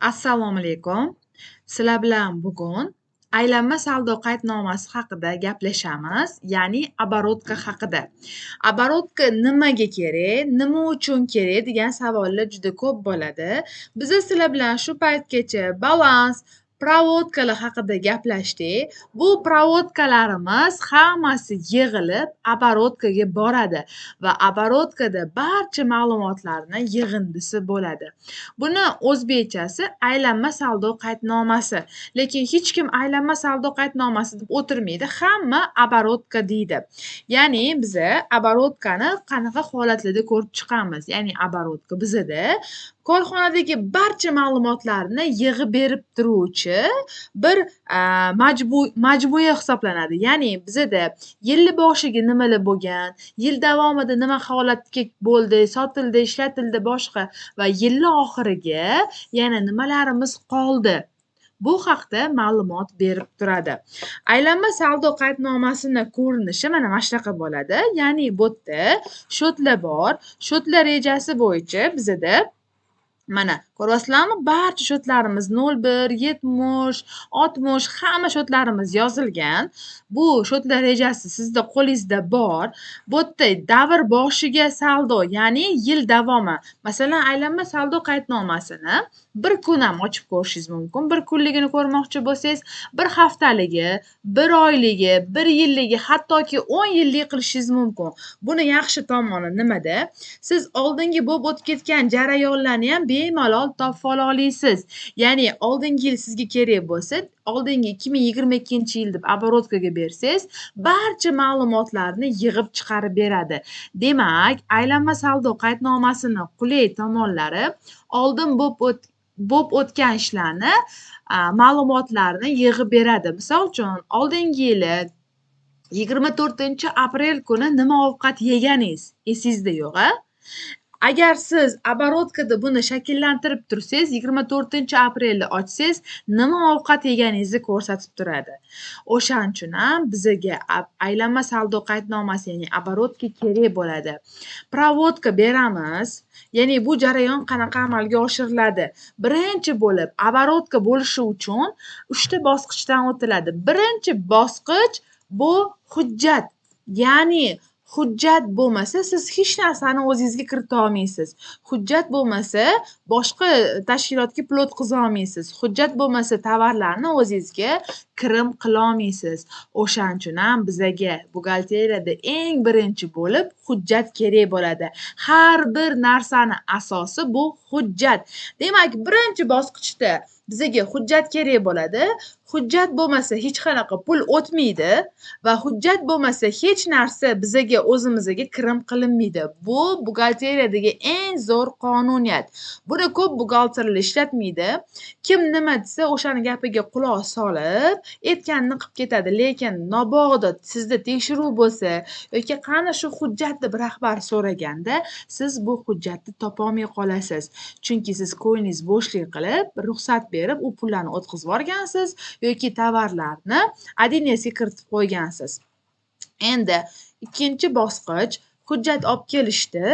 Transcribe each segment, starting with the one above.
Assalomu alaykum. Sizlar bilan bugun aylanma saldo qaydnomasi haqida gaplashamiz, ya'ni оборотка haqida. Оборотка nimaga kerak, nima uchun kerak degan savollar juda ko'p bo'ladi. Biz sizlar bilan shu paytgacha balans, проводка lar haqida gaplashdik. Bu проводка larimiz hammasi yig'ilib оборотка ga boradi va оборотка da barcha ma'lumotlarni yig'indisi bo'ladi. Buni o'zbekchasi aylanma saldo qaydnomasi. Lekin hech kim aylanma saldo qaydnomasi deb o'tirmaydi, hamma оборотка deydi. Ya'ni biza оборотка ni qanaqa holatlarda ko'rib chiqamiz? Ya'ni оборотка bizada korxonadagi barcha ma'lumotlarni yig'ib berib turuvchi bir majmua hisoblanadi. Ya'ni bizada yilni boshiga nimalar bo'lgan, yil davomida nima holatga bo'ldi, sotildi, ishlatildi, boshqa va yilni oxiriga yana nimalarimiz qoldi. Bu haqda ma'lumot berib turadi. Aylanma saldo qaydnomasini ko'rinishi mana shunaqa bo'ladi. Ya'ni bu yerda счёт lar bor. Счёт lar rejasi bo'yicha bizada mana ko'ryapsizlarmi? Barcha счёт larimiz 01, 70, 60 hamma счёт larimiz yozilgan. Bu счёт lar rejasi sizni qo'lingizda bor. Bu yerda davr boshiga saldo, ya'ni yil davomi. Masalan, aylanma saldo qaydnomasini bir kun ham ochib ko'rishingiz mumkin. Bir kunligini ko'rmoqchi bo'lsangiz, bir haftaligi, bir oyligi, bir yilligi, hattoki 10 yillik qilishingiz mumkin. Buni yaxshi tomoni nimada? Siz oldingi bo'lib o'tib ketgan jarayonlarni ham bemalol topib ola olasiz. Ya'ni oldingi yil sizga kerak bo'lsa, oldingi 2022-yil deb оборотка ga bersangiz, barcha ma'lumotlarni yig'ib chiqarib beradi. Demak, aylanma saldo qaydnomasini qulay tomonlari oldin bo'lib o'tgan ishlarni, ma'lumotlarni yig'ib beradi. Misol uchun, oldingi yili 24-aprel kuni nima ovqat yeganingiz esingizda yo'q, a? Agar siz оборотка da buni shakllantirib tursangiz, 24-aprelni ochsangiz, nima ovqat yeganingizni ko'rsatib turadi. O'shaning uchun ham bizaga aylanma saldo qaydnomasi, ya'ni оборотка kerak bo'ladi. Проводка beramiz. Ya'ni bu jarayon qanaqa amalga oshiriladi? Birinchi bo'lib оборотка bo'lishi uchun 3 ta bosqichdan o'tiladi. Birinchi bosqich bu hujjat. Ya'ni hujjat bo'lmasa siz hech narsani o'zingizga kirita olmaysiz. Hujjat bo'lmasa boshqa tashkilotga pul o'tkaza olmaysiz. Hujjat bo'lmasa tovarlarni o'zingizga kirim qila olmaysiz. O'shaning uchun ham bizaga buxgalteriyada eng birinchi bo'lib hujjat kerak bo'ladi. Har bir narsani asosi bu hujjat. Demak, birinchi bosqichda bizaga hujjat kerak bo'ladi. Hujjat bo'lmasa hech qanaqa pul o'tmaydi va hujjat bo'lmasa hech narsa bizaga o'zimizga kirim qilinmaydi. Bu buxgalteriyadagi eng zo'r qonuniyat. Buni ko'p buxgalterlar ishlatmaydi. Kim nima desa o'shani gapiga quloq solib, aytganini qilib ketadi. Lekin mabodo sizda tekshiruv bo'lsa yoki qani shu hujjat deb rahbar so'raganda, siz bu hujjatni topolmay qolasiz. Chunki siz ko'nglingiz bo'shlik qilib, ruxsat berib, u pullarni o'tkazib yuborgansiz yoki tovarlarni 1S'ga kiritib qo'ygansiz. Endi ikkinchi bosqich hujjat olib kelishdi.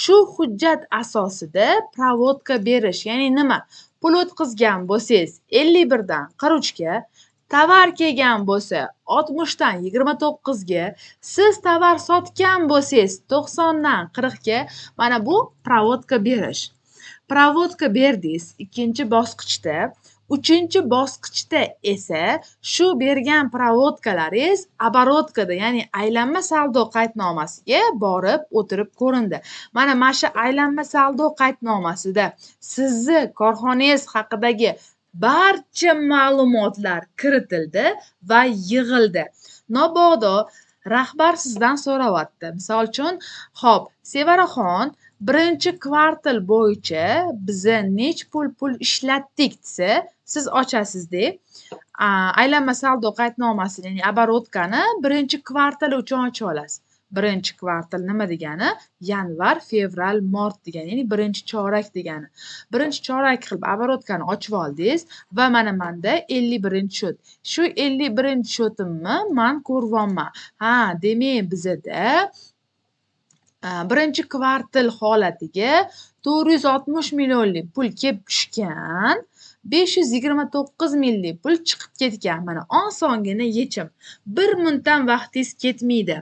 Shu hujjat asosida проводка berish, ya'ni nima? Pul o'tkazgan bo'lsangiz 51 dan 43 ga, tovar kelgan bo'lsa 60 dan 29 ga, siz tovar sotgan bo'lsangiz 90 dan 40 ga, mana bu проводка berish. Проводка berdingiz ikkinchi bosqichda. Uchinchi bosqichda esa shu bergan проводка laringiz оборотка da, ya'ni aylanma saldo qaydnomasiga borib o'tirib ko'rindi. Mana shu aylanma saldo qaydnomasida sizni korxonangiz haqidagi barcha ma'lumotlar kiritildi va yig'ildi. Mabodo rahbar sizdan so'rayapti. Misol uchun, xo'p, Sevaraxon, birinchi kvartal bo'yicha biza nech pul ishlatdik desa, siz ochasizda aylanma saldo qaydnomasini, ya'ni оборотка ni birinchi kvartal uchun ocha olasiz. Birinchi kvartal nima degani? Yanvar, fevral, mart degani, ya'ni birinchi chorak degani. Birinchi chorak qilib оборотка ni ochib oldingiz va mana menda 51-счёт. Shu 51-счёт imni man ko'ryapman. Ha, demak bizada birinchi kvartal holatiga 460 millionlik pul kelib tushgan. 529 minglik pul chiqib ketgan. Mana osongina yechim. 1 minutdan vaqtingiz ketmaydi.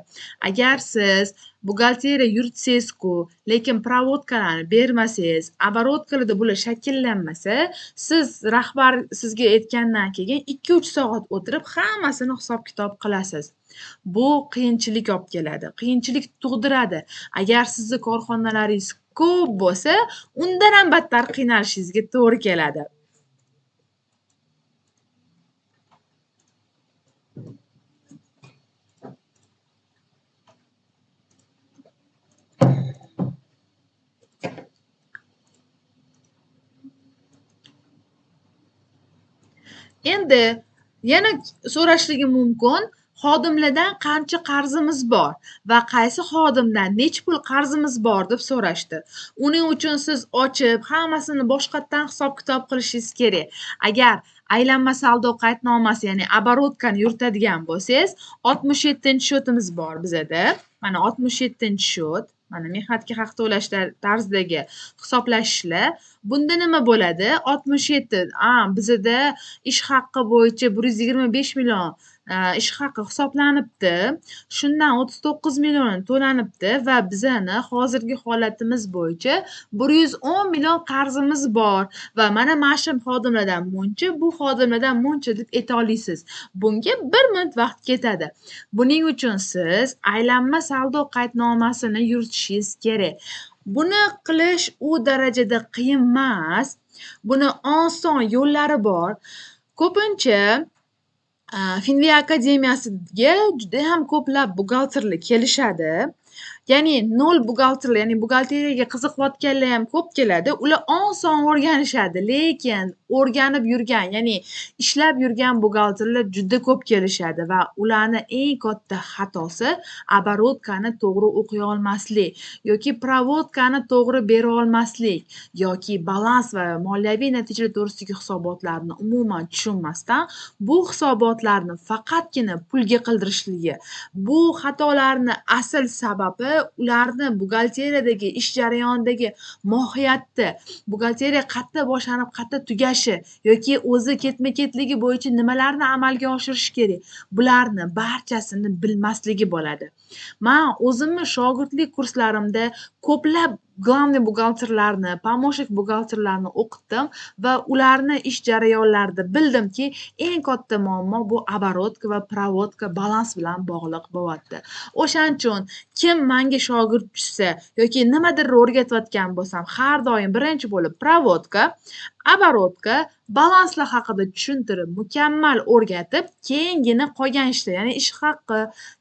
Agar siz buxgalteriya yuritsangiz-ku, lekin provodkalarni bermasangiz, оборотkalarda bular shakllanmasa, siz rahbar sizga aytgandan keyin 2-3 soat o'tirib hammasini hisob-kitob qilasiz. Bu qiyinchilik olib keladi, qiyinchilik tug'diradi. Agar sizni korxonalaringiz ko'p bo'lsa, undan ham battar qiynalishingizga to'g'ri keladi. Endi yana so'rashligi mumkin, xodimlardan qancha qarzimiz bor va qaysi xodimdan necha pul qarzimiz bor deb so'rashdi. Uning uchun siz ochib, hammasini boshqatdan hisob-kitob qilishingiz kerak. Agar aylanma saldo qaydnomasi, ya'ni обороткani yuritadigan bo'lsangiz, 67-shotimiz bor bizada. Mana 67-shot. Mana mehnatga haq to'lash tarzidagi hisoblashishlar. Bunda nima bo'ladi? 67, bizada ish haqqi bo'yicha 125 million ish haqqi hisoblanibdi. Shundan 39 million to'lanibdi va bizani hozirgi holatimiz bo'yicha 110 million qarzimiz bor va mana shu xodimlardan muncha, bu xodimlardan muncha deb ayta olasiz. Bunga 1 minut vaqt ketadi. Buning uchun siz aylanma saldo qaydnomasini yuritishingiz kerak. Buni qilish u darajada qiyin emas. Buni oson yo'llari bor. Ko'pincha Finvia akademiyasiga juda ham ko'plab buxgalterlar kelishadi. Ya'ni nol buxgalterlar, ya'ni buxgalteriyaga qiziqayotganlar ham ko'p keladi. Ular oson o'rganishadi, lekin o'rganib yurgan, ya'ni ishlab yurgan buxgalterlar juda ko'p kelishadi va ularni eng katta xatosi обороткani to'g'ri o'qiy olmaslik yoki provodkani to'g'ri bera olmaslik yoki balans va moliyaviy natijalar to'g'risidagi hisobotlarni umuman tushunmasdan bu hisobotlarni faqatgina pulga qildirishligi. Bu xatolarni asl sababi ularni buxgalteriyadagi ish jarayonidagi mohiyati, buxgalteriya qayerda boshlanib, qayerda tugashi yoki o'zi ketma-ketligi bo'yicha nimalarni amalga oshirish kerak, bularni barchasini bilmasligi bo'ladi. Men o'zimni shogirdlik kurslarimda ko'plab главный buxgalterlarni, помощник buxgalterlarni o'qitdim va ularni ish jarayonlarida bildimki, eng katta muammo bu оборотка va provodka balans bilan bog'liq bo'lyapti. O'shaning uchun kim menga shogird tushsa yoki nimadir o'rgatayotgan bo'lsam, har doim birinchi bo'lib provodka, оборотка, balanslar haqida tushuntirib, mukammal o'rgatib, keyingina qolgan ishlar, ya'ni ish haqqi,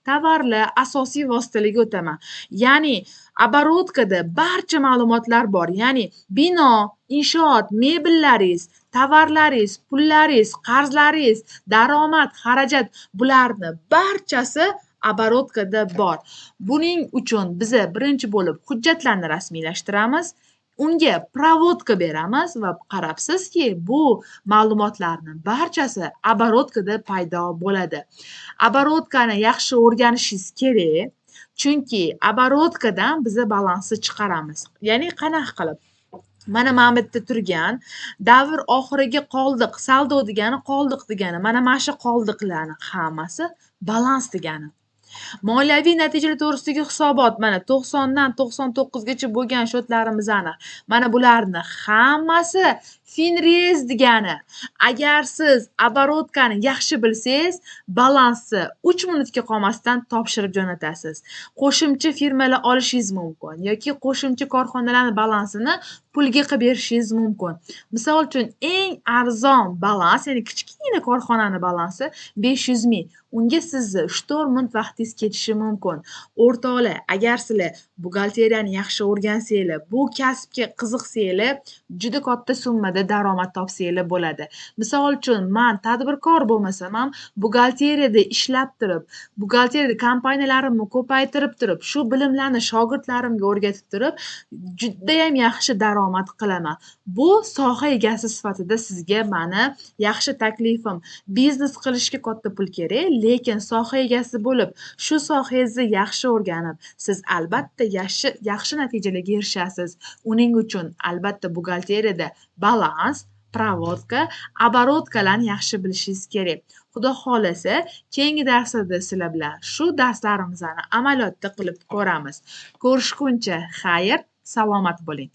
tovarlar, asosiy vositalarga o'taman. Ya'ni обороткada barcha ma'lumotlar bor. Ya'ni bino, inshoot, mebellaringiz, tovarlaringiz, pullaringiz, qarzlaringiz, daromad, xarajat, bularni barchasi обороткada bor. Buning uchun biza birinchi bo'lib hujjatlarni rasmiylashtiramiz. Unga provodka beramiz va qarabsizki, bu ma'lumotlarning barchasi обороткada paydo bo'ladi. Обороткani yaxshi o'rganishingiz kerak, chunki оборотkadan biza balansni chiqaramiz. Ya'ni qanaqa qilib? Mana bu yerda turgan davr oxiriga qoldiq, saldo degani qoldiq degani. Mana shu qoldiqlarning hammasi balans degani. Moliyaviy natijalar to'g'risidagi hisobot mana 90 dan 99 gacha bo'lgan shotlarimiz aniq. Mana bularni hammasi finrez degani. Agar siz обороткani yaxshi bilsangiz, balansni 3 minutga qolmasdan topshirib jo'natasiz. Qo'shimcha firmalar olishingiz mumkin yoki qo'shimcha korxonalarning balansini pulga qilib berishingiz mumkin. Misol uchun eng arzon balans, ya'ni kichkina korxonaning balansi 500 ming. Unga sizni 3-4 minut vaqtingiz ketishi mumkin. O'rtoqlar, agar sizlar buxgalteriyani yaxshi o'rgansanglar, bu kasbga qiziqsanglar, juda katta summada daromad topsanglar bo'ladi. Misol uchun, men tadbirkor bo'lmasam ham buxgalteriyada ishlab turib, buxgalteriyada kompaniyalarimni ko'paytirib turib, shu bilimlarni shogirdlarimga o'rgatib turib, juda ham yaxshi daromad qilaman. Bu soha egasi sifatida sizga meni yaxshi taklifim. Biznes qilishga katta pul kerak, lekin soha egasi bo'lib, shu sohangizni yaxshi o'rganib, siz albatta yaxshi natijalarga erishasiz. Uning uchun albatta buxgalteriyada balans, Проводка, оборотка larni yaxshi bilishingiz kerak. Xudo xohlasa, keyingi darslarda sizlar bilan shu darslarimizni amaliyotda qilib ko'ramiz. Ko'rishguncha xayr, salomat bo'ling.